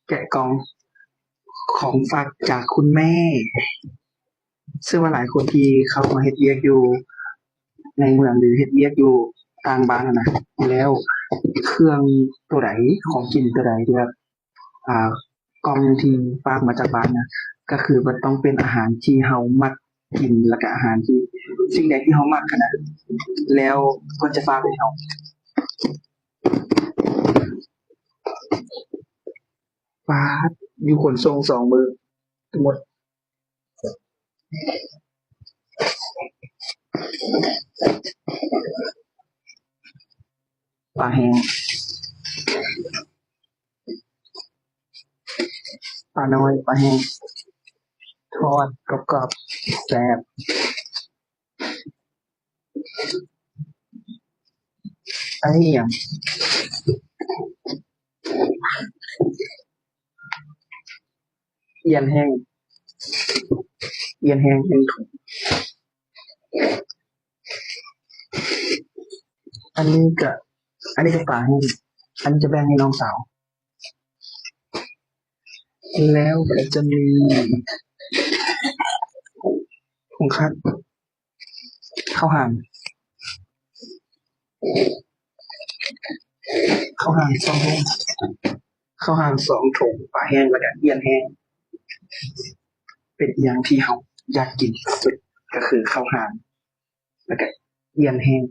ແກະກ່ອງຂອງຝາກຈາກຄຸນແມ່ ເຊື່ອວ່າຫຼາຍຄົນທີ່ເຂົ້າມາເຮັດວຽກຢູ່ໃນເມືອງ ຫຼື ເຮັດວຽກຢູ່ຕ່າງບ້ານຫັ້ນນະ ແລ້ວເຄື່ອງໂຕໃດ ຂອງກິນໂຕໃດທີ່ແບບ ອ່າ ກ່ອງທີ່ຝາກມາຈາກບ້ານນະ ກໍຄືມັນຕ້ອງເປັນອາຫານທີ່ເຮົາມັກກິນ ແລ້ວກໍອາຫານທີ່ ສິ່ງໃດທີ່ເຮົາມັກຫັ້ນນະ ແລ້ວເພິ່ນຈະຝາກໃຫ້ເຮົາ. ປາດ ຢູ່ຂົນສົ່ງສອງມື້ໝົດ. ປາແຫ້ງ ປານ້ອຍ ປາແຫ້ງ ທອດກອບໆ ແຊບ. ອັນນີ້ຫຍັງ? ອຽນແຫ້ງ ອຽນແຫ້ງ ແຫ້ງຖົງ. ອັນນີ້ກະ ອັນນີ້ກະປາແຫ້ງ ອັນນີ້ຈະແບ່ງໃຫ້ນ້ອງສາວ. ແລ້ວກະຈະມີຖົງຄັດ ເຂົ້າຫາງ ເຂົ້າຫາງສອງຖົງ ເຂົ້າຫາງສອງຖົງ ປາແຫ້ງ ແລ້ວກະອຽນແຫ້ງ. ເປັນອີ່ຫຍັງທີ່ເຮົາຢາກກິນສຸດ ກໍຄືເຂົ້າຫາງ ແລ້ວກະອຽນແຫ້ງ.